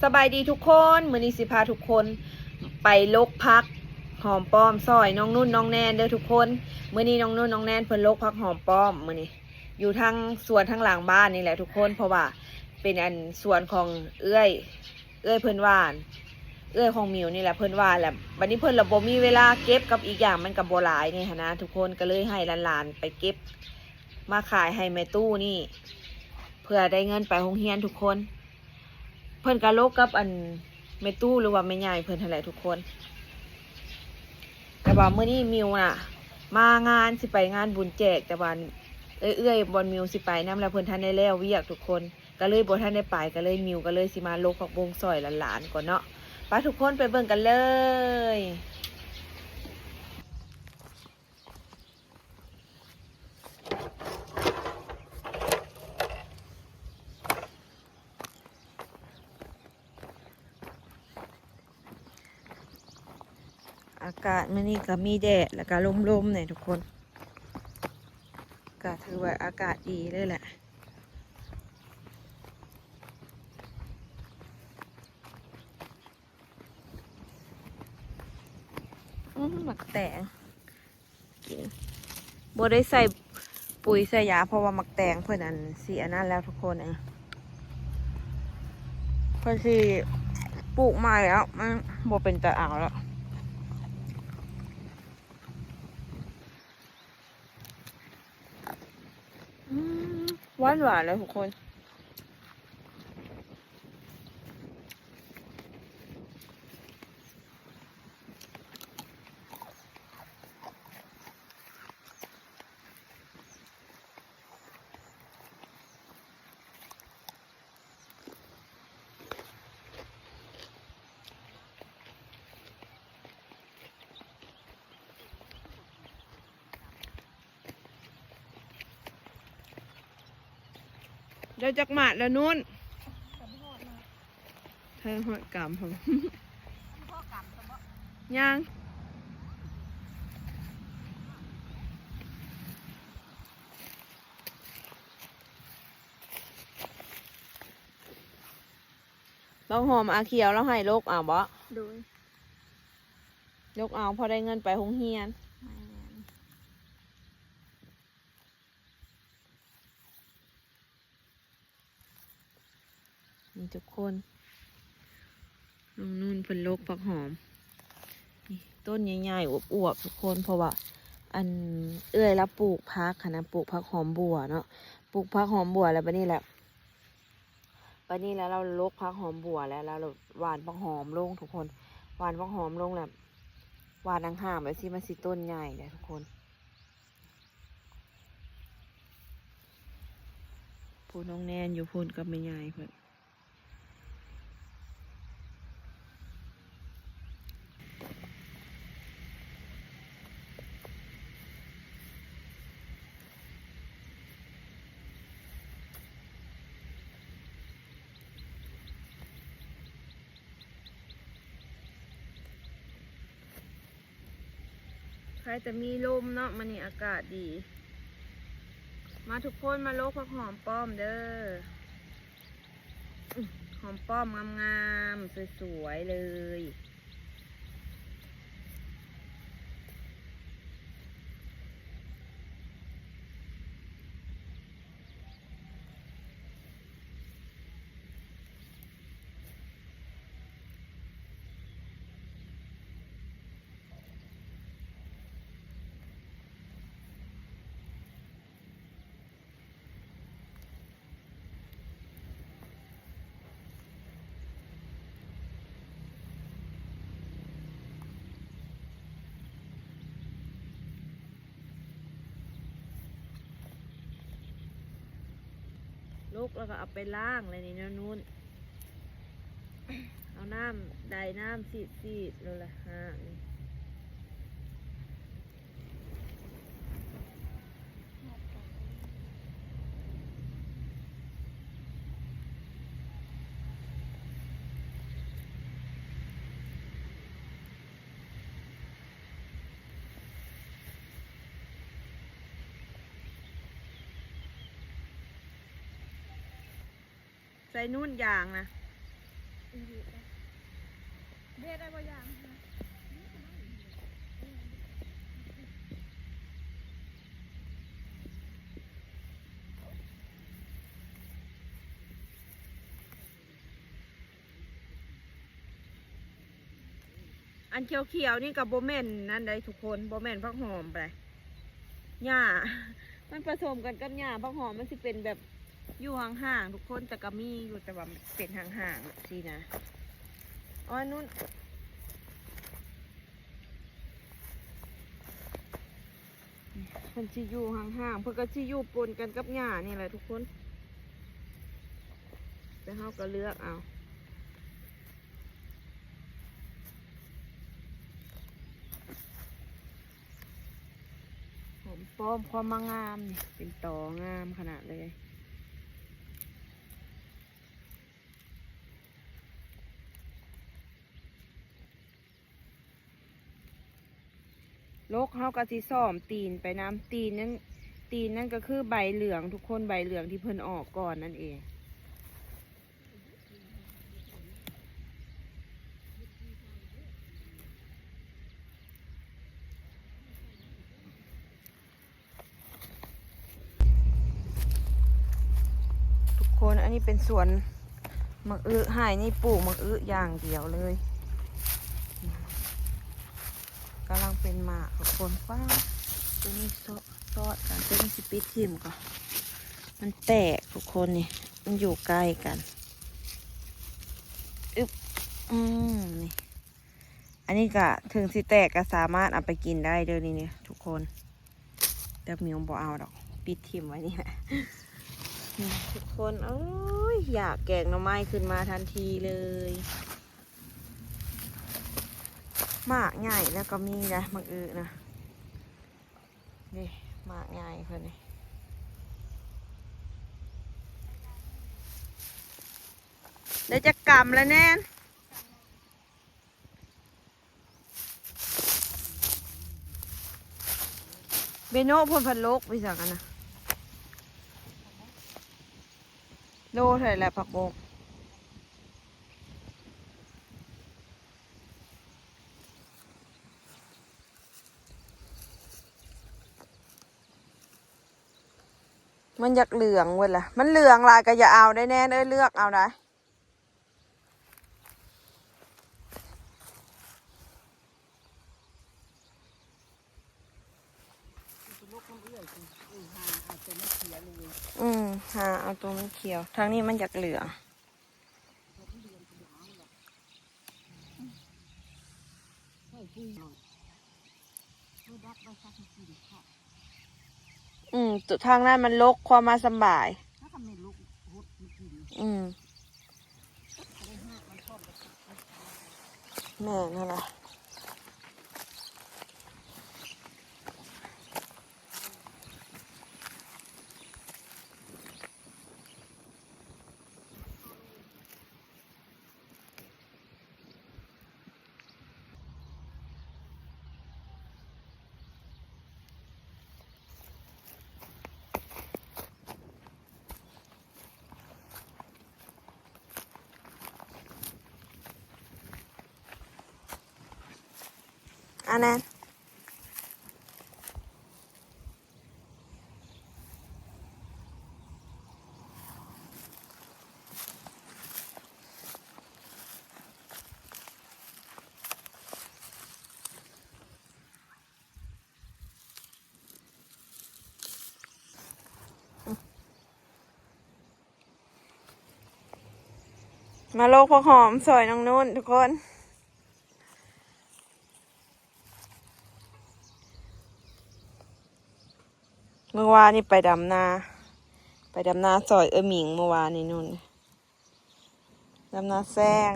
ສະບາຍດີທຸກຄົນ, ມື້ນີ້ຊິພາທຸກຄົນໄປລົກຜັກຫອມປ້ອມຊ່ອຍນ້ອງນຸ່ນນ້ອງແນນເດີທຸກຄົນ. ມື້ນີ້ນ້ອງນຸ່ນນ້ອງແນນເພິ່ນລົກຜັກຫອມປ້ອມ ມື້ນີ້ຢູ່ທາງສວນທາງຫຼັງບ້ານນີ້ແຫຼະທຸກຄົນ, ເພາະວ່າເປັນອັນສວນຂອງເອື້ອຍ ເອື້ອຍເພິ່ນວ່າ ເອື້ອຍຂອງມິວນີ້ແຫຼະເພິ່ນວ່າ. ແລ້ວບັດນີ້ເພິ່ນລະບໍ່ມີເວລາເກັບ ກັບອີກຢ່າງມັນກໍບໍ່ຫຼາຍແດ່ຫັ້ນນະທຸກຄົນ, ກໍເລີຍໃຫ້ຫຼານໆໄປເກັບມາຂາຍໃຫ້ແມ່ຕູ້ນີ້ ເພື່ອໄດ້ເງິນໄປໂຮງຮຽນທຸກຄົນ. ເພິ່ນກໍລົກກັບອັນແມ່ຕູ້ ຫຼືວ່າແມ່ໃຫຍ່ເພິ່ນຫັ້ນແຫຼະທຸກຄົນ. ແຕ່ວ່າມື້ນີ້ມິວນະມາງານ ຊິໄປງານບຸນແຈກ, ແຕ່ວ່າເອື້ອຍໆບ່ອນມິວຊິໄປນຳ ແລ້ວເພິ່ນທັນໄດ້ແລ້ວວຽກທຸກຄົນ, ກໍເລີຍບໍ່ທັນໄດ້ໄປ, ກໍເລີຍມິວກໍເລີຍຊິມາລົກຜັກບົ້ງຊ່ອຍຫຼານໆກ່ອນເນາະ. ໄປທຸກຄົນໄປເບິ່ງກັນເລີຍ. ອາກາດມື້ນີ້ກໍມີແດດ ແລ້ວກໍລົມໆແດ່ທຸກຄົນ, ກໍຖືວ່າອາກາດດີເລີຍແຫຼະ. ອືມ ໝາກແຕງ ກິນ ບໍ່ໄດ້ໃສ່ປຸ໋ຍໃສ່ຢາ ເພາະວ່າໝາກແຕງເພິ່ນອັນຊິອັນນັ້ນແລ້ວທຸກຄົນ. ເອີ ເພິ່ນຊິປູກໃໝ່ແລ້ວ ມັນບໍ່ເປັນຕາເອົາແລ້ວ. ອືມ ຫວານໆເລີຍທຸກຄົນ. ໄດ້ຈັກໝາດລະນຸ່ນ? ໃຫ້ຮອດກຳພຸ້ນ ຍັງ ບັກຫອມອາຂຽວລາວໃຫ້ລົກເອົາບໍ? ໂດຍ ລົກເອົາ ພໍໄດ້ເງິນໄປໂຮງຮຽນ. ແມ່ນ. ນີ້ທຸກຄົນ ນ້ອງນຸ່ນເພິ່ນລົກຜັກຫອມ ນີ້ ຕົ້ນໃຫຍ່ໆ ອວບໆ ທຸກຄົນ, ເພາະວ່າ ອັນ ເອື້ອຍລາວປູກຜັກຫັ້ນນະ ປູກຜັກຫອມບົ່ວເນາະ, ປູກຜັກຫອມບົ່ວ ແລ້ວບັດນີ້ແຫຼະ ບັດນີ້ແຫຼະ ລາວລົກຜັກຫອມບົ່ວ ແລ້ວລາວຫວ່ານຜັກຫອມລົງທຸກຄົນ, ຫວ່ານຜັກຫອມລົງແລ້ວ ຫວ່ານຫ່າງໆແບບຊີ້ ມັນຊິຕົ້ນໃຫຍ່ເດ້ທຸກຄົນ. ຜູ້ນ້ອງແນນຢູ່ພຸ້ນກັບແມ່ໃຫຍ່ເພິ່ນ. ໃຄແຕ່ມີລົມເນາະ, ມື້ນີ້ອາກາດດີ. ມາທຸກຄົນ ມາໂລກຜັກຫອມປ້ອມເດີ້. ຫອມປ້ອມງາມໆ ສວຍໆ ເລີຍ. ລົກແລ້ວກໍເອົາໄປລ້າງແລ້ວນີ້ເນາະນຸ່ນ, ເອົານ້ຳ ໄດນ້ຳສີດໆ ໂລດລະຫ້າງ. ໃສ່ນຸ່ນຢາງນະ. ເຮັດໄດ້ບໍ່ຢ່າງ? ອັນຂຽວໆນີ້ກໍບໍ່ແມ່ນນັ້ນໃດ໋ທຸກຄົນ ບໍ່ແມ່ນຜັກຫອມໃດ ຫຍ້າ ມັນປະສົມກັນກັບຫຍ້າ. ຜັກຫອມມັນຊິເປັນແບບຢູ່ຫ່າງໆທຸກຄົນ ແຕ່ກໍມີຢູ່ ແຕ່ວ່າເປັນຫ່າງໆຊີ້ນະ. ອໍ ນຸ່ນ ເພິ່ນຊິຢູ່ຫ່າງໆ ເພິ່ນກໍຊິຢູ່ປົນກັນກັບຫຍ້ານີ້ແຫຼະທຸກຄົນ ແຕ່ເຮົາກໍເລືອກເອົາ. ຫອມປ້ອມຄວາມມາງາມນີ້ ເປັນຕໍງາມຂະໜາດເລີຍ. ລົກເຮົາກໍຊິສ້ອມຕີນໄປນຳ ຕີນນັ້ນ ຕີນນັ້ນກໍຄືໃບເຫຼືອງທຸກຄົນ ໃບເຫຼືອງທີ່ເພິ່ນອອກກ່ອນນັ້ນເອງ. ທຸກຄົນ ອັນນີ້ເປັນສວນໝາກອຶ ໄຮ່ນີ້ປູກໝາກອຶຢ່າງດຽວເລີຍ ກຳລັງເປັນໝາກທຸກຄົນ. ວ້າ ຕົວນີ້ຊອດກັນ ຕົວນີ້ຊິປິດຖິ້ມກ່ອນ ມັນແຕກທຸກຄົນນີ້ ມັນຢູ່ໃກ້ກັນ. ອຶບ ອືມ ນີ້ ອັນນີ້ກະເຖິງຊິແຕກກະສາມາດເອົາໄປກິນໄດ້ເດີນີ້ ນີ້ທຸກຄົນ. ແຕ່ມິວບໍ່ເອົາດອກ ປິດຖິ້ມໄວ້ນີ້ແຫຼະ ນີ້ທຸກຄົນ. ໂອ້ຍ ຢາກແກງໜໍ່ໄມ້ຂຶ້ນມາທັນທີເລີຍ. ໝາກໃຫຍ່ແລ້ວກໍມີໄດ໋ ໝາກອຶນະ ນີ້ໝາກໃຫຍ່ເພິ່ນນີ້ ໄດ້ຈັກກຳລະແນ່ນ. ເບໂນະເພິ່ນພັດລົກໄປສັງອັນນະ ໂລເທົ່າໃດລະຜັກບົ້ງ? ມັນຢາກເຫຼືອງເບິດລະ ມັນເຫຼືອງຫຼາຍກໍຢ່າເອົາໄດ໋ແນ່ນເອີຍ ເລືອກເອົາໄດ໋. ອືມ ຫາເອົາຕົວມັນຂຽວ ທາງນີ້ມັນຢາກເຫຼືອງ. ອືມ ທາງນັ້ນມັນລົກ ຄວາມມາສຳບາຍ. ອືມ ແມ່ນຫັ້ນລະ. ອັນນັ້ນ ມາໂລກຜັກຫອມຊ່ອຍນ້ອງນຸ່ນທຸກຄົນ. ມື້ວານນີ້ໄປດຳນາ ໄປດຳນາຊ່ອຍເອື້ອຍໝິງ ມື້ວານນີ້ນຸ່ນ ດຳນາແຊງ.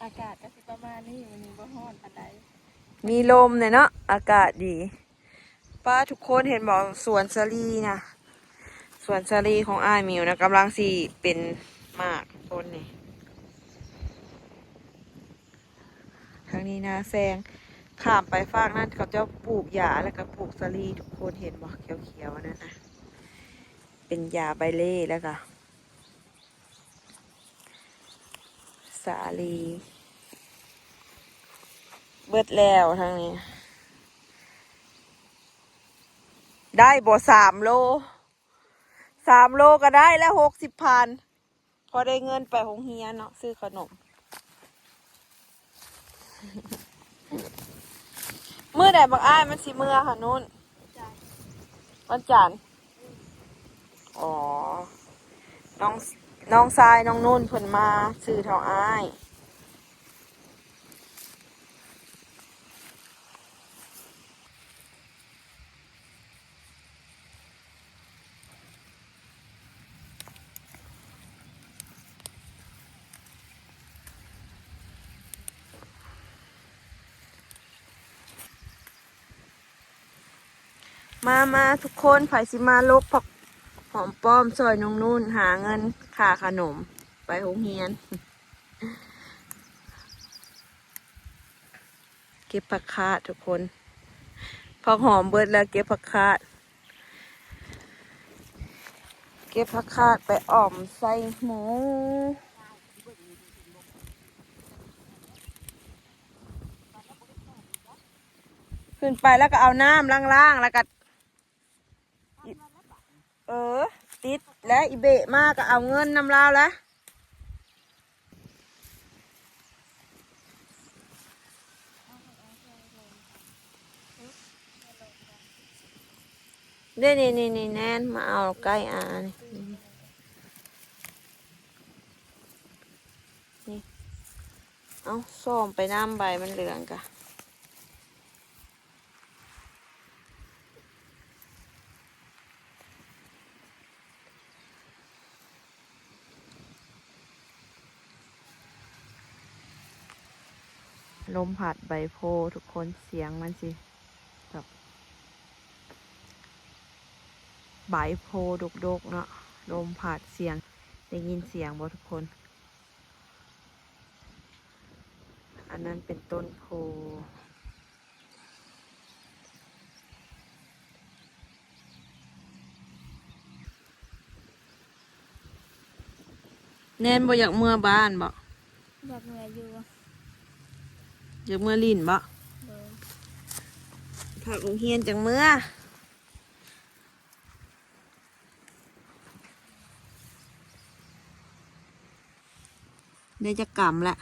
ອາກາດກໍຊິປະມານນີ້ ມື້ນີ້ບໍ່ຮ້ອນປານໃດ ມີລົມແດ່ເນາະ ອາກາດດີ. ປ້າ ທຸກຄົນເຫັນບໍ່ ສວນສາລີນະ ສວນສາລີຂອງອ້າຍໝິວນະ ກຳລັງຊິເປັນໝາກ ຄົນນີ້. ທາງນີ້ນາແຊງ ຂ້າມໄປຟາກນັ້ນ ເຂົາເຈົ້າປູກຢາ ແລ້ວກໍປູກສາລີ ທຸກຄົນເຫັນບໍ່ ຂຽວໆ ອັນນັ້ນນະ ເປັນຢາໃບເລ່ ແລ້ວກໍ ສາລີ ເບິດແລ້ວທາງນີ້ ໄດ້ບໍ່ ສາມໂລ ສາມໂລກໍໄດ້ແລ້ວ ຫົກສິບພັນ ພໍໄດ້ເງິນໄປໂຮງຮຽນເນາະ ຊື້ຂະໜົມ. ມື້ໃດບັກອ້າຍມັນຊິເມືອຫານຸ່ນ? ວັນຈັນ. ອໍ ນ້ອງ ນ້ອງຊາຍນ້ອງນຸ່ນເພິ່ນມາຊື້ເທົ່າອ້າຍ. ມາ ມາທຸກຄົນ ໃຜຊິມາຫຼົກຜັກຫອມປ້ອມຊ່ອຍນ້ອງນຸ່ນ ຫາເງິນຄ່າຂະໜົມໄປໂຮງຮຽນ. ເກັບຜັກຄາດທຸກຄົນ ຜັກຫອມເບິດແລ້ວ ເກັບຜັກຄາດ ເກັບຜັກຄາດໄປອ່ອມໃສ່ໝູ. ຂຶ້ນໄປແລ້ວກໍເອົານ້ຳລ້າງໆ ແລ້ວກໍ ອີ ເອີ ຕິດແລ້ວ ອີເບະມາກໍເອົາເງິນນຳລາວແລ້ວ. ນີ້ໆໆໆ ແນນ ມາເອົາໃກ້ອານີ້ ນີ້ ເອົາ ສ້ອມໄປນຳ ໃບມັນເຫຼືອງກະ. ລົມພັດໃບໂພທຸກຄົນ ສຽງມັນຊິແບບ ໃບໂພດົກໆເນາະ ລົມພັດ ສຽງ ໄດ້ຍິນສຽງບໍ່ທຸກຄົນ? ອັນນັ້ນເປັນຕົ້ນໂພ. ແນນບໍ່ຢາກເມືອບ້ານບໍ? ຢາກເມືອຢູ່. ຢາກເມືອຫຼິ້ນບໍ? ໂດຍ. ພັກໂຮງຮຽນຈັ່ງເມືອ. ໄດ້ຈັກກຳລະ?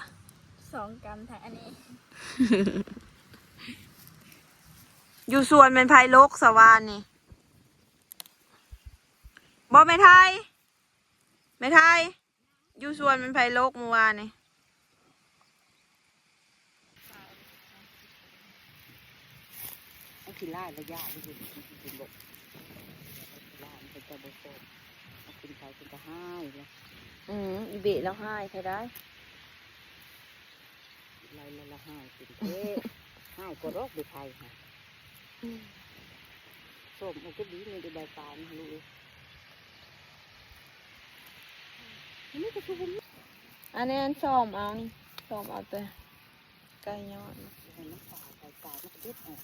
ສອງກຳ ທາງອັນນີ້. ຢູ່ສວນແມ່ນໃຜຫຼົກສະຫວ່ານນີ້? ບໍ່ ແມ່ໄທ ແມ່ໄທ ຢູ່ສວນແມ່ນໃຜຫຼົກມື້ວານນີ້? ເອົາຂີ້ລ້າຍລະຢ່າ ມັນຊິກິນ ມັນຊິກິນບໍ່? ຂີ້ລ້າຍມັນເປັນຕາບໍ່ຊອບ ເອົາກິນໄປເປັນຕາຮ້າຍລະ. ອືມ ອີເບະລາວຮ້າຍແທ້ໄດ໋. ລາວ ລາວ ລາວຮ້າຍເປັນແທ້ ຮ້າຍກວ່າດອກເບະໄທຫັ້ນ. ອືມ ສົ້ມເອົາກໍດີ ມີແຕ່ໃບປານລູກເອີຍ. ອັນນີ້ກໍຄືເປັນ ອັນນີ້ອັນສ້ອມເອົານີ້ ສ້ອມເອົາແຕ່ໄກ່ຍອດນະ ໃຫ້ມັນຕາຍ ໄກ່ຕາຍມັນກໍເດັດອອກ.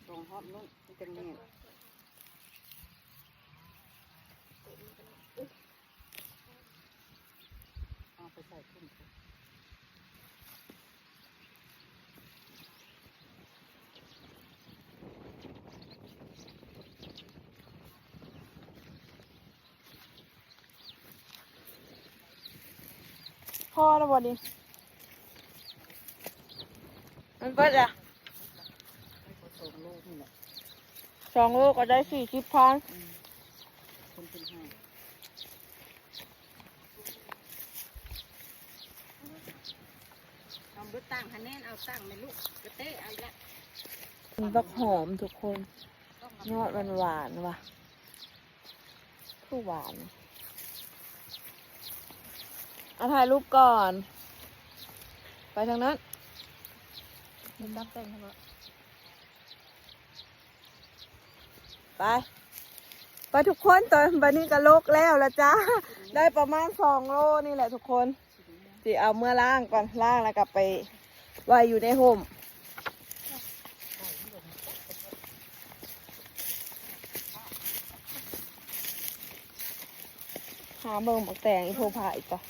ສອງຮອບນັ້ນມັນຈັ່ງແໜ້ນ. ເອົາໄປໃສ່ຖົງ. ພໍແລ້ວບໍ່ນີ້? ມັນເບິດລະ ສອງໂລນີ້ແຫຼະ ສອງໂລກໍໄດ້ສີ່ສິບພັນ. ອືມ ຄົນເປັນຫ້າ ເອົາເບິດຕັ້ງຫັ້ນແນ່ ເອົາຕັ້ງແມ່ລູກ ກະເຕະເອົາອີກລະ. ມີບັກຫອມທຸກຄົນ ຍອດມັນຫວານວ່າ ຄືຫວານ. ອ່ະ ຖ່າຍຮູບກ່ອນ ໄປທາງນັ້ນ ໄປ. ປະທຸກຄົນ ຕອນ ບັດນີ້ກໍລົກແລ້ວລະຈ້າ ໄດ້ປະມານສອງໂລນີ້ແຫຼະທຸກຄົນ ຊິເອົາເມືອລ້າງກ່ອນ ລ້າງແລ້ວກໍໄປໄວ້ຢູ່ໃນຮົ່ມ ຫາເບິ່ງໝາກແຕງອີໂພພາອີກກ່ອນ.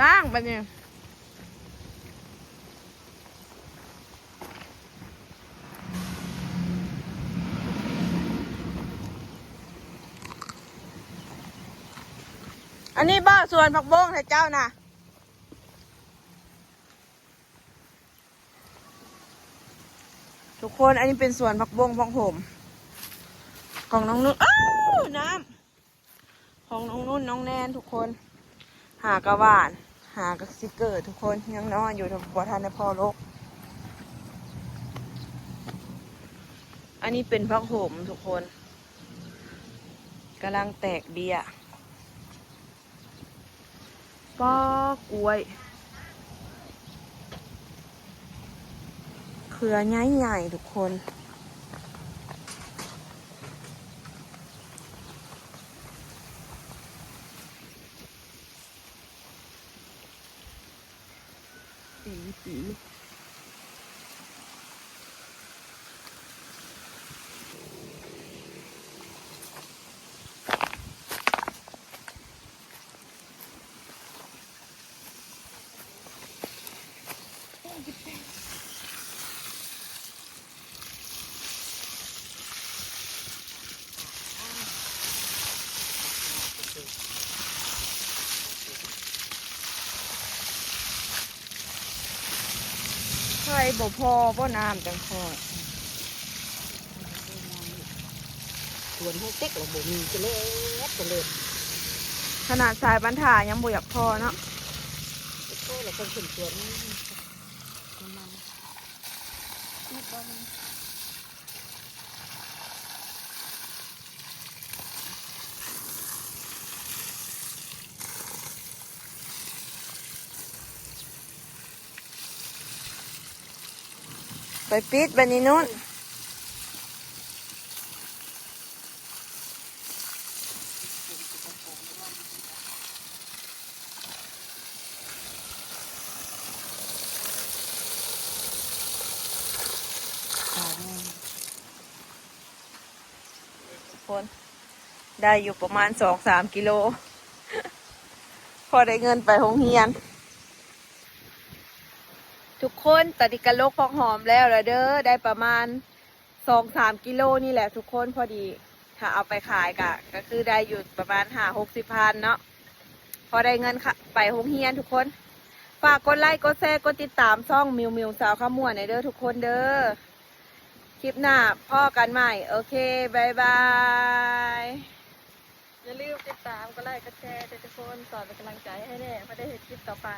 ລ້າງບາດນີ້ ອັນນີ້ບໍ່ ສວນຜັກບົ້ງໃຫ້ເຈົ້ານະ ທຸກຄົນ ອັນນີ້ເປັນສວນຜັກບົ້ງຜັກໂຫມຂອງນ້ອງນຸ່ນ ອ້າວ ນ້ຳ ຂອງນ້ອງນຸ່ນ ນ້ອງແນນ ທຸກຄົນ ຫາກະຫວ່ານ ຫາກະຊິເກີດ ທຸກຄົນ ຍັງນ້ອຍຢູ່ ບໍ່ທັນໄດ້ພໍ້ລົກ ອັນນີ້ເປັນຜັກໂຫມ ທຸກຄົນ ກຳລັງແຕກເບ້ຍ. ປ້າ ກ້ວຍ ເຄືອໃຫຍ່ໆ ທຸກຄົນ ປີ ປີ. ໃສ່ບໍ່ພໍບໍ່ ນ້ຳຈັ່ງພໍ ສວນເຮົາເຕັກລະບໍ່ມີ ຈະແລດຈະແລດ ຂະໜາດສາຍບັນທາຍັງບໍ່ຢາກພໍເນາະ ພໍລະຕ້ອງຂຶ້ນສວນ ນ້ຳມັນ ໄປປິດບາດນີ້ນຸ່ນ ຄົນ ໄດ້ຢູ່ປະມານສອງສາມກິໂລ ພໍໄດ້ເງິນໄປໂຮງຮຽນ ທຸກຄົນ. ຕອນນີ້ກະລົກຜັກຫອມແລ້ວລະເດີ ໄດ້ປະມານສອງສາມກິໂລນີ້ແຫຼະທຸກຄົນ ພໍດີ ຖ້າເອົາໄປຂາຍກະ ກະຄືໄດ້ຢູ່ປະມານຫ້າຫົກສິບພັນເນາະ ພໍໄດ້ເງິນໄປໂຮງຮຽນທຸກຄົນ. ຝາກກົດໄລ ກົດແຊ ກົດຕິດຕາມຊ່ອງມິວມິວສາວຄຳມ່ວນແດ່ເດີທຸກຄົນເດີ. ຄລິບໜ້າພໍ້ກັນໃໝ່ ໂອເຄ ບາຍບາຍ. ຢ່າລືມຕິດຕາມ ກົດໄລ ກົດແຊເດີທຸກຄົນ ຊ່ອຍເປັນກຳລັງໃຈໃຫ້ແດ່ ເພື່ອໄດ້ເຮັດຄລິບຕໍ່ໄປ.